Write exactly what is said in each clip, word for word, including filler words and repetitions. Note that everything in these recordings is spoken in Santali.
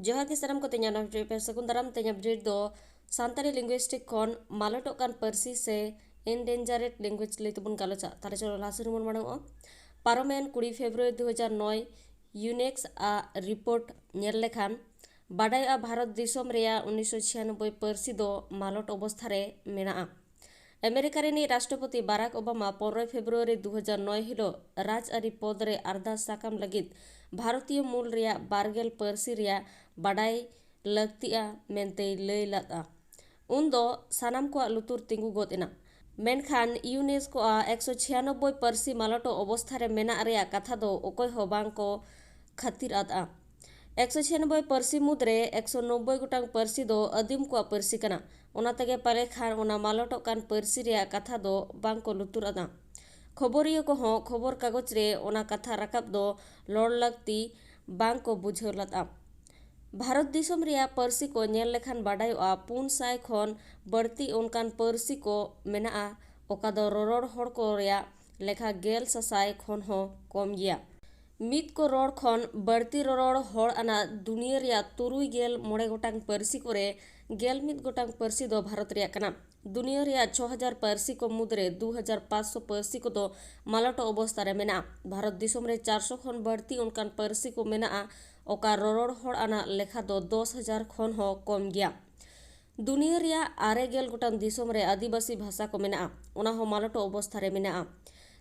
ᱡᱚᱦᱟᱨ ᱜᱮ ᱥᱟᱱᱟᱢ ᱠᱚ, ᱛᱮᱦᱮᱧᱟᱜ update ᱯᱮ ᱥᱟᱹᱜᱩᱱ ᱫᱟᱨᱟᱢ᱾ ᱛᱮᱦᱮᱧᱟᱜ update ᱫᱚ ᱥᱟᱱᱛᱟᱲᱤ linguistic ᱠᱷᱚᱱ ᱢᱟᱞᱚᱴᱚᱜ ᱠᱟᱱ ᱯᱟᱹᱨᱥᱤ ᱥᱮ endangered language ᱞᱟᱹᱭ ᱛᱮᱵᱚᱱ ᱜᱟᱞᱚᱪᱟ᱾ ᱛᱟᱦᱞᱮ ᱪᱚᱞᱚ ᱞᱟᱦᱟ ᱥᱮᱫ ᱵᱚᱱ ᱢᱟᱲᱟᱝᱚᱜᱼᱟ᱾ ᱯᱟᱨᱚᱢᱮᱱ ᱠᱩᱲᱤ ᱯᱷᱮᱵᱽᱨᱩᱣᱟᱨᱤ ᱫᱩ ᱦᱟᱡᱟᱨ ᱱᱚᱭ UNESCO ᱟᱜ report ᱧᱮᱞ ᱞᱮᱠᱷᱟᱱ ᱵᱟᱰᱟᱭᱚᱜᱼᱟ, ᱵᱷᱟᱨᱚᱛ ᱫᱤᱥᱚᱢ ᱨᱮᱭᱟᱜ ᱩᱱᱤᱥᱥᱚ ᱪᱷᱤᱭᱟᱱᱚᱵᱵᱳᱭ ᱯᱟᱹᱨᱥᱤ ᱫᱚ ᱢᱟᱞᱚᱴ ᱚᱵᱚᱥᱛᱷᱟ ᱨᱮ ᱢᱮᱱᱟᱜᱼᱟ᱾ ᱟᱢᱮᱨᱤᱠᱟ ᱨᱤᱱᱤᱡ ᱨᱟᱥᱴᱨᱚᱯᱚᱛᱤ ᱵᱟᱨᱟᱠ ᱳᱵᱟᱢᱟ ᱯᱚᱱᱨᱚᱭ ᱯᱷᱮᱵᱽᱨᱩᱣᱟᱨᱤ ᱫᱩ ᱦᱟᱡᱟᱨ ᱱᱚᱭ ᱦᱤᱞᱳᱜ ᱨᱟᱡᱽᱟᱹᱨᱤ ᱯᱚᱫᱽ ᱨᱮ ᱟᱨᱫᱟᱥ ᱥᱟᱠᱟᱢ ᱞᱟᱹᱜᱤᱫ ᱵᱷᱟᱨᱚᱛᱤᱭᱚ ᱢᱩᱞ ᱨᱮᱭᱟᱜ ᱵᱟᱨᱜᱮᱞ ᱯᱟᱹᱨᱥᱤ ᱨᱮᱭᱟᱜ ᱵᱟᱰᱟᱭ ᱞᱟᱹᱠᱛᱤᱜᱼᱟ ᱢᱮᱱᱛᱮᱭ ᱞᱟᱹᱭ ᱞᱮᱫᱼᱟ᱾ ᱩᱱᱫᱚ ᱥᱟᱱᱟᱢ ᱠᱚᱣᱟᱜ ᱞᱩᱛᱩᱨ ᱛᱤᱸᱜᱩ ᱜᱚᱫ ᱮᱱᱟ᱾ ᱢᱮᱱᱠᱷᱟᱱ UNESCO ᱟᱜ ᱮᱠᱥᱚ ᱪᱷᱤᱭᱟᱱᱚᱵᱵᱳᱭ ᱯᱟᱹᱨᱥᱤ ᱢᱟᱞᱚᱴᱚᱜ ᱚᱵᱚᱥᱛᱷᱟ ᱨᱮ ᱢᱮᱱᱟᱜ ᱨᱮᱭᱟᱜ ᱠᱟᱛᱷᱟ ᱫᱚ ᱚᱠᱚᱭ ᱦᱚᱸ ᱵᱟᱝ ᱠᱚ ᱠᱷᱟᱹᱛᱤᱨ ᱟᱫᱼᱟ᱾ ᱮᱠᱥᱚ ᱪᱷᱤᱭᱟᱱᱚᱵᱵᱳᱭ ᱯᱟᱹᱨᱥᱤ ᱢᱩᱫᱽᱨᱮ ᱮᱠᱥᱚ ᱱᱚᱵᱵᱳᱭ ᱜᱚᱴᱟᱝ ᱯᱟᱹᱨᱥᱤ ᱫᱚ ᱟᱹᱫᱤᱢ ᱠᱚᱣᱟᱜ ᱯᱟᱹᱨᱥᱤ ᱠᱟᱱᱟ᱾ ᱚᱱᱟ ᱛᱮᱜᱮ ᱯᱟᱞᱮ ᱠᱷᱟᱱ ᱚᱱᱟ ᱢᱟᱞᱚᱴᱚᱜ ᱠᱟᱱ ᱯᱟᱹᱨᱥᱤ ᱨᱮᱭᱟᱜ ᱠᱟᱛᱷᱟ ᱫᱚ ᱵᱟᱝ ᱠᱚ ᱞᱩᱛᱩᱨ ᱟᱫᱟ᱾ ᱠᱷᱚᱵᱚᱨᱤᱭᱟᱹ ᱠᱚᱦᱚᱸ ᱠᱷᱚᱵᱚᱨ ᱠᱟᱜᱚᱡᱽ ᱨᱮ ᱚᱱᱟ ᱠᱟᱛᱷᱟ ᱨᱟᱠᱟᱵ ᱫᱚ ᱨᱚᱲ ᱞᱟᱹᱠᱛᱤ ᱵᱟᱝ ᱠᱚ ᱵᱩᱡᱷᱟᱹᱣ ᱞᱮᱫᱼᱟ᱾ ᱵᱷᱟᱨᱚᱛ ᱫᱤᱥᱚᱢ ᱨᱮᱭᱟᱜ ᱯᱟᱹᱨᱥᱤ ᱠᱚ ᱧᱮᱞ ᱞᱮᱠᱷᱟᱱ ᱵᱟᱰᱟᱭᱚᱜᱼᱟ, ᱯᱩᱱ ᱥᱟᱭ ᱠᱷᱚᱱ ᱵᱟᱹᱲᱛᱤ ᱚᱱᱠᱟᱱ ᱯᱟᱹᱨᱥᱤ ᱠᱚ ᱢᱮᱱᱟᱜᱼᱟ, ᱚᱠᱟ ᱫᱚ ᱨᱚᱨᱚᱲ ᱦᱚᱲ ᱠᱚ ᱨᱮᱭᱟᱜ ᱞᱮᱠᱷᱟ ᱜᱮᱞ ᱥᱟᱥᱟᱭ ᱠᱷᱚᱱ ᱦᱚᱸ ᱠᱚᱢ ᱜᱮᱭᱟ᱾ ᱢᱤᱫ ᱠᱚ ᱨᱚᱲ ᱠᱷᱚᱱ ᱵᱟᱹᱲᱛᱤ ᱨᱚᱨᱚᱲ ᱦᱚᱲ ᱟᱱᱟᱜ ᱫᱩᱱᱤᱭᱟᱹ ᱨᱮᱭᱟᱜ ᱛᱩᱨᱩᱭ ᱜᱮᱞ ᱢᱚᱬᱮ ᱜᱚᱴᱟᱝ ᱯᱟᱹᱨᱥᱤ ᱠᱚᱨᱮ ᱜᱮᱞ ᱢᱤᱫ ᱜᱚᱴᱟᱝ ᱯᱟᱹᱨᱥᱤ ᱫᱚ ᱵᱷᱟᱨᱚᱛ ᱨᱮᱭᱟᱜ ᱠᱟᱱᱟ᱾ ᱫᱩᱱᱤᱭᱟᱹ ᱨᱮᱭᱟᱜ ᱪᱷᱚ ᱦᱟᱡᱟᱨ ᱯᱟᱹᱨᱥᱤ ᱠᱚ ᱢᱩᱫᱽᱨᱮ ᱫᱩ ᱦᱟᱡᱟᱨ ᱯᱟᱸᱪᱥᱚ ᱯᱟᱹᱨᱥᱤ ᱠᱚᱫᱚ ᱢᱟᱞᱚᱴᱚᱜ ᱚᱵᱚᱥᱛᱟ ᱨᱮ ᱢᱮᱱᱟᱜᱼᱟ᱾ ᱵᱷᱟᱨᱚᱛ ᱫᱤᱥᱚᱢ ᱨᱮ ᱪᱟᱨᱥᱚ ᱠᱷᱚᱱ ᱵᱟᱹᱲᱛᱤ ᱚᱱᱠᱟᱱ ᱯᱟᱹᱨᱥᱤ ᱠᱚ ᱢᱮᱱᱟᱜᱼᱟ, ᱚᱠᱟ ᱨᱚᱨᱚᱲ ᱦᱚᱲ ᱟᱱᱟᱜ ᱞᱮᱠᱷᱟ ᱫᱚ ᱫᱚᱥ ᱦᱟᱡᱟᱨ ᱠᱷᱚᱱ ᱦᱚᱸ ᱠᱚᱢ ᱜᱮᱭᱟ᱾ ᱫᱩᱱᱤᱭᱟᱹ ᱨᱮᱭᱟᱜ ᱟᱨᱮ ᱜᱮᱞ ᱜᱚᱴᱟᱝ ᱫᱤᱥᱚᱢ ᱨᱮ ᱟᱹᱫᱤᱵᱟᱹᱥᱤ ᱵᱷᱟᱥᱟ ᱠᱚ ᱢᱮᱱᱟᱜᱼᱟ, ᱚᱱᱟ ᱦᱚᱸ ᱢᱟᱞᱚᱴᱚᱜ ᱚᱵᱚᱥᱛᱷᱟ ᱨᱮ ᱢᱮᱱᱟᱜᱼᱟ᱾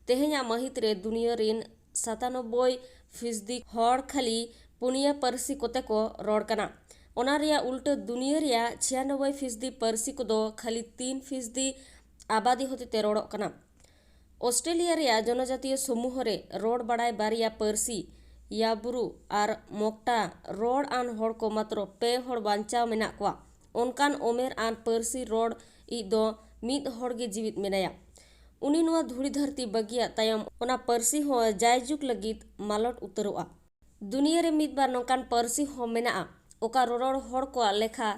ᱛᱮᱦᱮᱧᱟᱜ ᱢᱟᱹᱦᱤᱛ ᱨᱮ ᱫᱩᱱᱤᱭᱟᱹ ᱨᱤᱱ ᱥᱟᱛᱟᱱᱚᱵᱵᱳᱭ ᱯᱷᱤᱥᱫᱤ ᱦᱚᱲ ᱠᱷᱟᱹᱞᱤ ᱯᱩᱱᱭᱟᱹ ᱯᱟᱹᱨᱥᱤ ᱠᱚᱛᱮ ᱠᱚ ᱨᱚᱲ ᱠᱟᱱᱟ᱾ ᱚᱱᱟ ᱨᱮᱭᱟᱜ ᱩᱞᱴᱟᱹ, ᱫᱩᱱᱤᱭᱟᱹ ᱨᱮᱭᱟᱜ ᱪᱷᱤᱭᱟᱱᱚᱵᱵᱳᱭ ᱯᱷᱤᱥᱫᱤ ᱯᱟᱹᱨᱥᱤ ᱠᱚᱫᱚ ᱠᱷᱟᱹᱞᱤ ᱛᱤᱱ ᱯᱷᱤᱥᱫᱤ ᱟᱵᱟᱫᱤ ᱦᱚᱛᱮᱛᱮ ᱨᱚᱲᱚᱜ ᱠᱟᱱᱟ᱾ ᱚᱥᱴᱨᱮᱞᱤᱭᱟ ᱨᱮᱭᱟᱜ ᱡᱚᱱᱚᱡᱟᱛᱤᱭᱚ ᱥᱚᱢᱩᱦᱚ ᱨᱮ ᱨᱚᱲ ᱵᱟᱲᱟᱭ ᱵᱟᱨᱭᱟ ᱯᱟᱹᱨᱥᱤ, ᱭᱟᱵᱨᱩ ᱟᱨ ᱢᱚᱠᱴᱟ, ᱨᱚᱲ ᱟᱱ ᱦᱚᱲ ᱠᱚ ᱢᱟᱛᱨᱚ ᱯᱮ ᱦᱚᱲ ᱵᱟᱧᱪᱟᱣ ᱢᱮᱱᱟᱜ ᱠᱚᱣᱟ᱾ ᱚᱱᱠᱟᱱ ᱩᱢᱮᱨ ᱟᱱ ᱯᱟᱹᱨᱥᱤ ᱨᱚᱲ ᱤᱡ ᱫᱚ ᱢᱤᱫ ᱦᱚᱲ ᱜᱮ ᱡᱤᱣᱤᱫ ᱢᱮᱱᱟᱭᱟ᱾ ᱩᱱᱤ ᱱᱚᱣᱟ ᱫᱷᱩᱲᱤ ᱫᱷᱟᱹᱨᱛᱤ ᱵᱟᱹᱜᱤᱭᱟᱜ ᱛᱟᱭᱚᱢ ᱚᱱᱟ ᱯᱟᱹᱨᱥᱤ ᱦᱚᱸ ᱡᱟᱭᱡᱩᱜᱽ ᱞᱟᱹᱜᱤᱫ ᱢᱟᱞᱚᱴ ᱩᱛᱟᱹᱨᱚᱜᱼᱟ᱾ ᱫᱩᱱᱤᱭᱟᱹ ᱨᱮ ᱢᱤᱫ ᱵᱟᱨ ᱱᱚᱝᱠᱟᱱ ᱯᱟᱹᱨᱥᱤ ᱦᱚᱸ ᱢᱮᱱᱟᱜᱼᱟ, ᱚᱠᱟ ᱨᱚᱨᱚᱲ ᱦᱚᱲ ᱠᱚᱣᱟᱜ ᱞᱮᱠᱷᱟ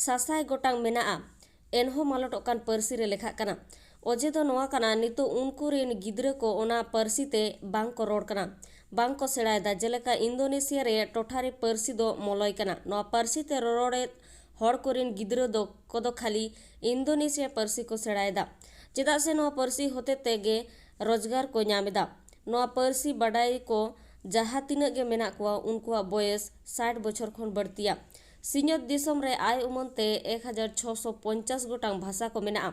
ᱥᱟᱥᱟᱭ ᱜᱚᱴᱟᱝ ᱢᱮᱱᱟᱜᱼᱟ, ᱮᱱᱦᱚᱸ ᱢᱟᱞᱚᱴᱚᱜ ᱠᱟᱱ ᱯᱟᱹᱨᱥᱤ ᱨᱮ ᱞᱮᱠᱷᱟᱜ ᱠᱟᱱᱟ᱾ ᱚᱡᱮ ᱫᱚ ᱱᱚᱣᱟ ᱠᱟᱱᱟ, ᱱᱤᱛᱚᱜ ᱩᱱᱠᱩ ᱨᱤᱱ ᱜᱤᱫᱽᱨᱟᱹ ᱠᱚ ᱚᱱᱟ ᱯᱟᱹᱨᱥᱤ ᱛᱮ ᱵᱟᱝ ᱠᱚ ᱨᱚᱲ ᱠᱟᱱᱟ᱾ ᱵᱟᱝ ᱠᱚ ᱥᱮᱬᱟᱭᱮᱫᱟ᱾ ᱡᱮᱞᱮᱠᱟ, ᱤᱱᱫᱳᱱᱮᱥᱤᱭᱟ ᱨᱮ ᱴᱚᱴᱷᱟᱨᱤ ᱯᱟᱹᱨᱥᱤ ᱫᱚ ᱢᱚᱞᱚᱭ ᱠᱟᱱᱟ᱾ ᱱᱚᱣᱟ ᱯᱟᱹᱨᱥᱤ ᱛᱮ ᱨᱚᱨᱚᱲᱮᱫ ᱦᱚᱲ ᱠᱚᱨᱮᱱ ᱜᱤᱫᱽᱨᱟᱹ ᱫᱚ ᱠᱚᱫᱚ ᱠᱷᱟᱹᱞᱤ ᱤᱱᱫᱳᱱᱮᱥᱤᱭᱟ ᱯᱟᱹᱨᱥᱤ ᱠᱚ ᱥᱮᱬᱟᱭᱮᱫᱟ, ᱪᱮᱫᱟᱜ ᱥᱮ ᱱᱚᱣᱟ ᱯᱟᱹᱨᱥᱤ ᱦᱚᱛᱮ ᱛᱮᱜᱮ ᱨᱳᱡᱽᱜᱟᱨ ᱠᱚ ᱧᱟᱢ ᱮᱫᱟ᱾ ᱱᱚᱣᱟ ᱯᱟᱹᱨᱥᱤ ᱵᱟᱰᱟᱭ ᱠᱚ ᱡᱟᱦᱟᱸ ᱛᱤᱱᱟᱹᱜ ᱜᱮ ᱢᱮᱱᱟᱜ ᱠᱚᱣᱟ, ᱩᱱᱠᱩᱣᱟᱜ ᱵᱚᱭᱮᱥ ᱥᱟᱴ ᱵᱚᱪᱷᱚᱨ ᱠᱷᱚᱱ ᱵᱟᱹᱲᱛᱤᱭᱟ᱾ ᱥᱤᱧᱚᱛ ᱫᱤᱥᱚᱢ ᱨᱮ ᱟᱭ ᱩᱢᱟᱹᱱ ᱛᱮ ᱮᱠ ᱦᱟᱡᱟᱨ ᱪᱷᱚᱥᱚ ᱯᱚᱧᱪᱟᱥ ᱜᱚᱴᱟᱝ ᱵᱷᱟᱥᱟ ᱠᱚ ᱢᱮᱱᱟᱜᱼᱟ᱾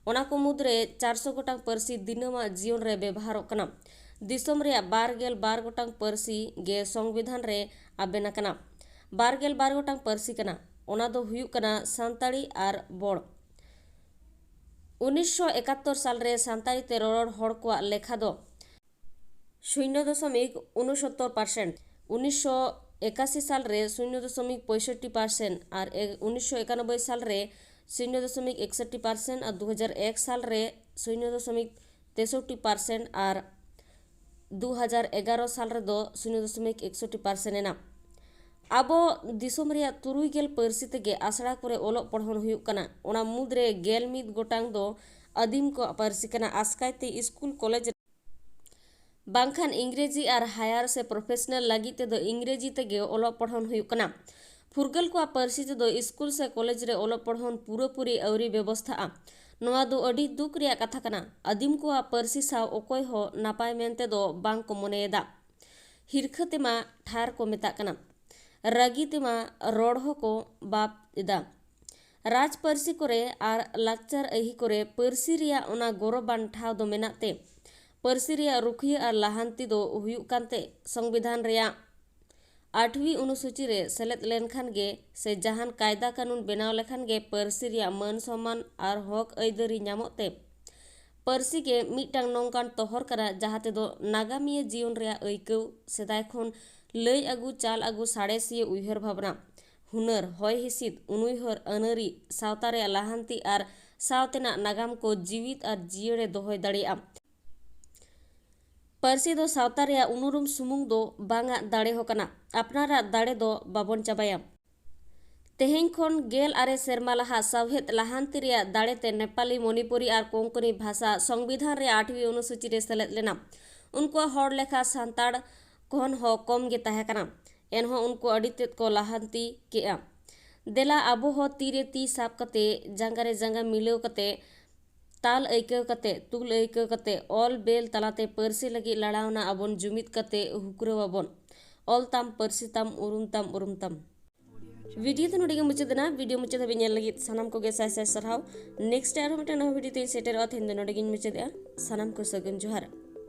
ᱚᱱᱟ ᱠᱚ ᱢᱩᱫᱽᱨᱮ ᱪᱟᱨᱥᱚ ᱜᱚᱴᱟᱝ ᱯᱟᱹᱨᱥᱤ ᱫᱤᱱᱟᱹᱢᱟᱜ ᱡᱤᱭᱚᱱ ᱨᱮ ᱵᱮᱵᱚᱦᱟᱨᱚᱜ ᱠᱟᱱᱟ᱾ ᱫᱤᱥᱚᱢ ᱨᱮᱭᱟᱜ ᱵᱟᱨ ᱜᱮᱞ ᱵᱟᱨ ᱜᱚᱴᱟᱝ ᱯᱟᱹᱨᱥᱤ ᱜᱮ ᱥᱚᱝᱵᱤᱫᱷᱟᱱ ᱨᱮ ᱟᱵᱮᱱ ᱟᱠᱟᱱᱟ᱾ ᱵᱟᱨ ᱜᱮᱞ ᱵᱟᱨ ᱜᱚᱴᱟᱝ ᱯᱟᱹᱨᱥᱤ ᱠᱟᱱᱟ, ᱚᱱᱟ ᱫᱚ ᱦᱩᱭᱩᱜ ᱠᱟᱱᱟ ᱥᱟᱱᱛᱟᱲᱤ ᱟᱨ ᱵᱚᱲ᱾ ᱩᱱᱤᱥᱥᱚ ᱮᱠᱟᱛᱛᱳᱨ ᱥᱟᱞ ᱨᱮ ᱥᱟᱱᱛᱟᱲᱤ ᱛᱮ ᱨᱚᱨᱚᱲ ᱦᱚᱲ ᱠᱚᱣᱟᱜ ᱞᱮᱠᱷᱟ ᱫᱚ ᱥᱩᱱᱱᱚ ᱫᱚᱥᱚᱢᱤᱠ ᱩᱱᱩᱥᱚᱛᱛᱚᱨ ᱯᱟᱨᱥᱮᱱᱴ, ᱩᱱᱤᱥᱥᱚ ᱮᱠᱟᱥᱤ ᱥᱟᱞ ᱨᱮ ᱥᱩᱱᱱᱚ ᱫᱚᱥᱚᱢᱤᱠ ᱯᱚᱸᱭᱥᱚᱴᱴᱤ ᱯᱟᱨᱥᱮᱱᱴ ᱟᱨ ᱮ-, ᱩᱱᱤᱥᱥᱚ ᱮᱠᱟᱱᱚᱵᱵᱳᱭ ᱥᱟᱞ ᱨᱮ ᱥᱩᱱᱱᱚ ᱫᱚᱥᱚᱢᱤᱠ ᱮᱠᱥᱚᱴᱴᱤ ᱯᱟᱨᱥᱮᱱᱴ ᱟᱨ ᱫᱩ ᱦᱟᱡᱟᱨ ᱮᱠ ᱥᱟᱞ ᱨᱮ ᱥᱩᱱᱱᱚ ᱫᱚᱥᱚᱢᱤᱠ ᱛᱮᱥᱚᱴᱴᱤ ᱯᱟᱨᱥᱮᱱᱴ ᱟᱨ ᱫᱩ ᱦᱟᱡᱟᱨ ᱮᱜᱟᱨᱚ ᱥᱟᱞ ᱨᱮᱫᱚ ᱥᱩᱱᱱᱚ ᱫᱚᱥᱚᱢᱤᱠ ᱮᱠᱥᱚᱴᱴᱤ ᱯᱟᱨᱥᱮᱱᱴ ᱮᱱᱟ᱾ ᱟᱵᱚ ᱫᱤᱥᱚᱢ ᱨᱮᱭᱟᱜ ᱛᱩᱨᱩᱭ ᱜᱮᱞ ᱯᱟᱹᱨᱥᱤ ᱛᱮᱜᱮ ᱟᱥᱲᱟ ᱠᱚᱨᱮ ᱚᱞᱚᱜ ᱯᱚᱲᱦᱚᱱ ᱦᱩᱭᱩᱜ ᱠᱟᱱᱟ᱾ ᱚᱱᱟ ᱢᱩᱫᱽᱨᱮ ᱜᱮᱞ ᱢᱤᱫ ᱜᱚᱴᱟᱝ ᱫᱚ ᱟᱹᱫᱤᱢ ᱠᱚᱣᱟᱜ ᱯᱟᱹᱨᱥᱤ ᱠᱟᱱᱟ, ᱟᱥᱠᱟᱭᱛᱮ ᱥᱠᱩᱞ, ᱠᱚᱞᱮᱡᱽ ᱵᱟᱝᱠᱷᱟᱱ ᱤᱝᱨᱮᱡᱤ ᱟᱨ ᱦᱟᱭᱟᱨ ᱥᱮ ᱯᱨᱚᱯᱷᱮᱥᱚᱱᱟᱞ ᱞᱟᱹᱜᱤᱫ ᱛᱮᱫᱚ ᱤᱝᱨᱮᱡᱤ ᱛᱮᱜᱮ ᱚᱞᱚᱜ ᱯᱚᱲᱦᱚᱱ ᱦᱩᱭᱩᱜ ᱠᱟᱱᱟ᱾ ᱯᱷᱩᱨᱜᱟᱹᱞ ᱠᱚᱣᱟᱜ ᱯᱟᱹᱨᱥᱤ ᱛᱮᱫᱚ ᱥᱠᱩᱞ ᱥᱮ ᱠᱚᱞᱮᱡᱽ ᱨᱮ ᱚᱞᱚᱜ ᱯᱚᱲᱦᱚᱱ ᱯᱩᱨᱟᱹᱯᱩᱨᱤ ᱟᱹᱣᱨᱤ ᱵᱮᱵᱚᱥᱛᱷᱟᱜᱼᱟ᱾ ᱱᱚᱣᱟ ᱫᱚ ᱟᱹᱰᱤ ᱫᱩᱠ ᱨᱮᱭᱟᱜ ᱠᱟᱛᱷᱟ ᱠᱟᱱᱟ᱾ ᱟᱹᱫᱤᱢ ᱠᱚᱣᱟᱜ ᱯᱟᱹᱨᱥᱤ ᱥᱟᱶ ᱚᱠᱚᱭ ᱦᱚᱸ ᱱᱟᱯᱟᱭ ᱢᱮᱱᱛᱮ ᱫᱚ ᱵᱟᱝ ᱠᱚ ᱢᱚᱱᱮᱭᱮᱫᱟ᱾ ᱦᱤᱨᱠᱷᱟᱹ ᱛᱮᱢᱟ ᱴᱷᱟᱨ ᱠᱚ ᱢᱮᱛᱟᱜ ᱠᱟᱱᱟ, ᱨᱟᱹᱜᱤ ᱛᱮᱢᱟ ᱨᱚᱲ ᱦᱚᱸᱠᱚ ᱵᱟᱯ ᱮᱫᱟ᱾ ᱨᱟᱡᱽ ᱯᱟᱹᱨᱥᱤ ᱠᱚᱨᱮ ᱟᱨ ᱞᱟᱠᱪᱟᱨ ᱟᱹᱦᱤ ᱠᱚᱨᱮ ᱯᱟᱹᱨᱥᱤ ᱨᱮᱭᱟᱜ ᱚᱱᱟ ᱜᱚᱨᱚᱵᱟᱱ ᱴᱷᱟᱶ ᱫᱚ ᱢᱮᱱᱟᱜ ᱛᱮ, ᱯᱟᱹᱨᱥᱤ ᱨᱮᱭᱟᱜ ᱨᱩᱠᱷᱤᱭᱟᱹ ᱟᱨ ᱞᱟᱦᱟᱱᱛᱤ ᱫᱚ ᱦᱩᱭᱩᱜ ᱠᱟᱱᱛᱮ, ᱥᱚᱝᱵᱤᱫᱷᱟᱱ ᱨᱮᱭᱟᱜ ᱟᱴᱷᱣᱤ ᱚᱱᱩᱥᱩᱪᱤ ᱨᱮ ᱥᱮᱞᱮᱫ ᱞᱮᱱᱠᱷᱟᱱ ᱜᱮ ᱥᱮ ᱡᱟᱦᱟᱱ ᱠᱟᱭᱫᱟ ᱠᱟᱹᱱᱩᱱ ᱵᱮᱱᱟᱣ ᱞᱮᱠᱷᱟᱱ ᱜᱮ ᱯᱟᱹᱨᱥᱤ ᱨᱮᱭᱟᱜ ᱢᱟᱹᱱ ᱥᱚᱢᱢᱟᱱ ᱟᱨ ᱦᱚᱠ ᱟᱹᱭᱫᱟᱹᱨᱤ ᱧᱟᱢᱚᱜ ᱛᱮ, ᱯᱟᱹᱨᱥᱤ ᱜᱮ ᱢᱤᱫᱴᱟᱝ ᱱᱚᱝᱠᱟᱱ ᱛᱚᱦᱚᱨ ᱠᱟᱱᱟ, ᱡᱟᱦᱟᱸ ᱛᱮᱫᱚ ᱱᱟᱜᱟᱢᱤᱭᱟᱹ ᱡᱤᱭᱚᱱ ᱨᱮᱭᱟᱜ ᱟᱹᱭᱠᱟᱹᱣ, ᱥᱮᱫᱟᱭ ᱠᱷᱚᱱ ᱞᱟᱹᱭ ᱟᱹᱜᱩ, ᱪᱟᱞ ᱟᱹᱜᱩ, ᱥᱟᱬᱮᱥᱤᱭᱟᱹ ᱩᱭᱦᱟᱹᱨ ᱵᱷᱟᱵᱽᱱᱟ, ᱦᱩᱱᱟᱹᱨ, ᱦᱚᱭ ᱦᱤᱸᱥᱤᱫ, ᱩᱱᱩᱭᱦᱟᱹᱨ, ᱟᱹᱱᱟᱹᱨᱤ, ᱥᱟᱶᱛᱟ ᱨᱮᱭᱟᱜ ᱞᱟᱦᱟᱱᱛᱤ ᱟᱨ ᱥᱟᱶᱛᱮᱱᱟᱜ ᱱᱟᱜᱟᱢ ᱠᱚ ᱡᱤᱣᱤᱫ ᱟᱨ ᱡᱤᱭᱟᱹᱲᱮ ᱫᱚᱦᱚᱭ ᱫᱟᱲᱮᱭᱟᱜᱼᱟ᱾ ᱯᱟᱹᱨᱥᱤ ᱫᱚ ᱥᱟᱶᱛᱟ ᱨᱮᱭᱟᱜ ᱩᱱᱩᱨᱩᱢ ᱥᱩᱢᱩᱝ ᱫᱚ ᱵᱟᱝ ᱟᱜ ᱫᱟᱲᱮ ᱦᱚᱸ ᱠᱟᱱᱟ᱾ ᱟᱯᱱᱟᱨᱟᱜ ᱫᱟᱲᱮ ᱫᱚ ᱵᱟᱵᱚᱱ ᱪᱟᱵᱟᱭᱟ᱾ ᱛᱮᱦᱮᱧ ᱠᱷᱚᱱ ᱜᱮᱞ ᱟᱨᱮ ᱥᱮᱨᱢᱟ ᱞᱟᱦᱟ ᱥᱟᱶᱦᱮᱫ ᱞᱟᱦᱟᱱᱛᱤ ᱨᱮᱭᱟᱜ ᱫᱟᱲᱮ ᱛᱮ ᱱᱮᱯᱟᱞᱤ, ᱢᱚᱱᱤᱯᱩᱨᱤ ᱟᱨ ᱠᱚᱝᱠᱚᱱᱤ ᱵᱷᱟᱥᱟ ᱥᱚᱝᱵᱤᱫᱷᱟᱱ ᱨᱮᱭᱟᱜ ᱟᱴᱷᱣᱤ ᱚᱱᱩᱥᱩᱪᱤ ᱨᱮ ᱥᱮᱞᱮᱫ ᱞᱮᱱᱟ᱾ ᱩᱱᱠᱩᱣᱟᱜ ᱦᱚᱲ ᱞᱮᱠᱷᱟ ᱥᱟᱱᱛᱟᱲ ᱠᱷᱚᱱ ᱦᱚᱸ ᱠᱚᱢ ᱜᱮ ᱛᱟᱦᱮᱸ ᱠᱟᱱᱟ᱾ ᱮᱱᱦᱚᱸ ᱩᱱᱠᱩ ᱟᱹᱰᱤ ᱛᱮᱫ ᱠᱚ ᱞᱟᱦᱟᱱᱛᱤ ᱠᱮᱜᱼᱟ᱾ ᱫᱮᱞᱟ ᱟᱵᱚ ᱦᱚᱸ ᱛᱤ ᱨᱮ ᱛᱤ ᱥᱟᱵ ᱠᱟᱛᱮ, ᱡᱟᱸᱜᱟ ᱨᱮ ᱡᱟᱸᱜᱟ ᱢᱤᱞᱟᱹᱣ ᱠᱟᱛᱮ, ᱛᱟᱞ ᱟᱹᱭᱠᱟᱹᱣ ᱠᱟᱛᱮ, ᱛᱩᱞ ᱟᱹᱭᱠᱟᱹᱣ ᱠᱟᱛᱮ, ᱚᱞ ᱵᱮᱞ ᱛᱟᱞᱟᱛᱮ ᱯᱟᱹᱨᱥᱤ ᱞᱟᱹᱜᱤᱫ ᱞᱟᱲᱟᱣᱱᱟ ᱟᱵᱚᱱ ᱡᱩᱢᱤᱫ ᱠᱟᱛᱮ ᱦᱩᱠᱨᱟᱹᱣ ᱟᱵᱚᱱ᱾ ᱚᱞ ᱛᱟᱢ ᱯᱟᱹᱨᱥᱤ ᱛᱟᱢ ᱩᱨᱩᱢ ᱛᱟᱢ ᱩᱨᱩᱢ ᱛᱟᱢ᱾ ᱵᱷᱤᱰᱤᱭᱳ ᱫᱚ ᱱᱚᱰᱮ ᱜᱮ ᱢᱩᱪᱟᱹᱫ ᱮᱱᱟ᱾ ᱵᱷᱤᱰᱤᱭᱳ ᱢᱩᱪᱟᱹᱫ ᱦᱟᱹᱵᱤᱡ ᱧᱮᱞ ᱞᱟᱹᱜᱤᱫ ᱥᱟᱱᱟᱢ ᱠᱚᱜᱮ ᱥᱟᱭ ᱥᱟᱭ ᱥᱟᱨᱦᱟᱣ᱾ ᱱᱮᱠᱥᱴ ᱟᱨᱦᱚᱸ ᱢᱤᱫᱴᱟᱝ ᱱᱟᱣᱟ ᱵᱷᱤᱰᱤᱭᱳ ᱛᱮᱧ ᱥᱮᱴᱮᱨᱚᱜᱼᱟ᱾ ᱛᱮᱦᱮᱧ ᱫᱚ ᱱᱚᱰᱮ ᱜᱮᱧ ᱢᱩᱪᱟᱹᱫᱮᱜᱼᱟ᱾ ᱥᱟᱱᱟᱢ ᱠᱚ ᱥᱟᱹᱜᱩᱱ ᱡᱚᱦᱟᱨ᱾